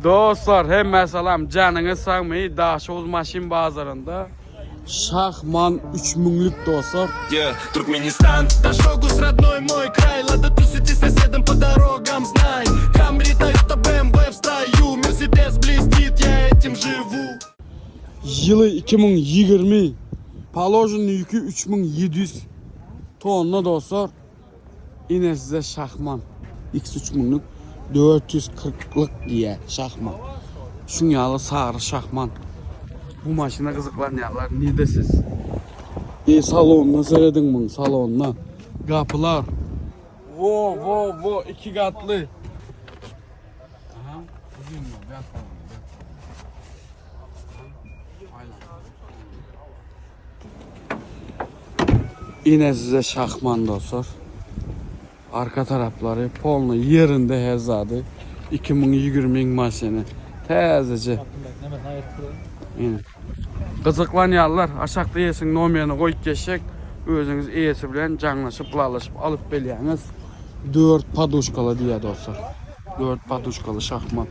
Dostlar hemmä salam janyňyz sagmy Daşoguz maşyn bazarynda Şahman 3 müňlük dostlar. Yeah, Туркменистан, Дашогуз, родной мой край Лада тусите с соседом по дорогам, знай Камри, Тойота, БМВ в строю Мерседес блестит, я этим живу Ýyly 2020 Položeny ýüki 3700 tonna dostlar. Ine size Şahman X 3 müňlük 440 lyk diýýär Şahman. Şuň ýaly sary Şahman. Bu maşyna gyzyklanýanlar nirde siz? E salonyna serediň muň salonyna. Gapylar. Wo wo wo iki gatly. Aha, uzyn ýol, ýat salony, ýat salony. Ine size Şahman dostlar. Arka taraplary polny ýerinde her zady. 2020 maşyny. Täzeje. Ine. Gyzyklanýanlar aşakda eýesiniň nomerini goýup geçjek. Özüňiz eýesi bilen jaňlaşyp, ylalaşyp alyp bilýäňiz. 4 poduşkaly diýýär dostlar. 4 poduşkaly Şahman.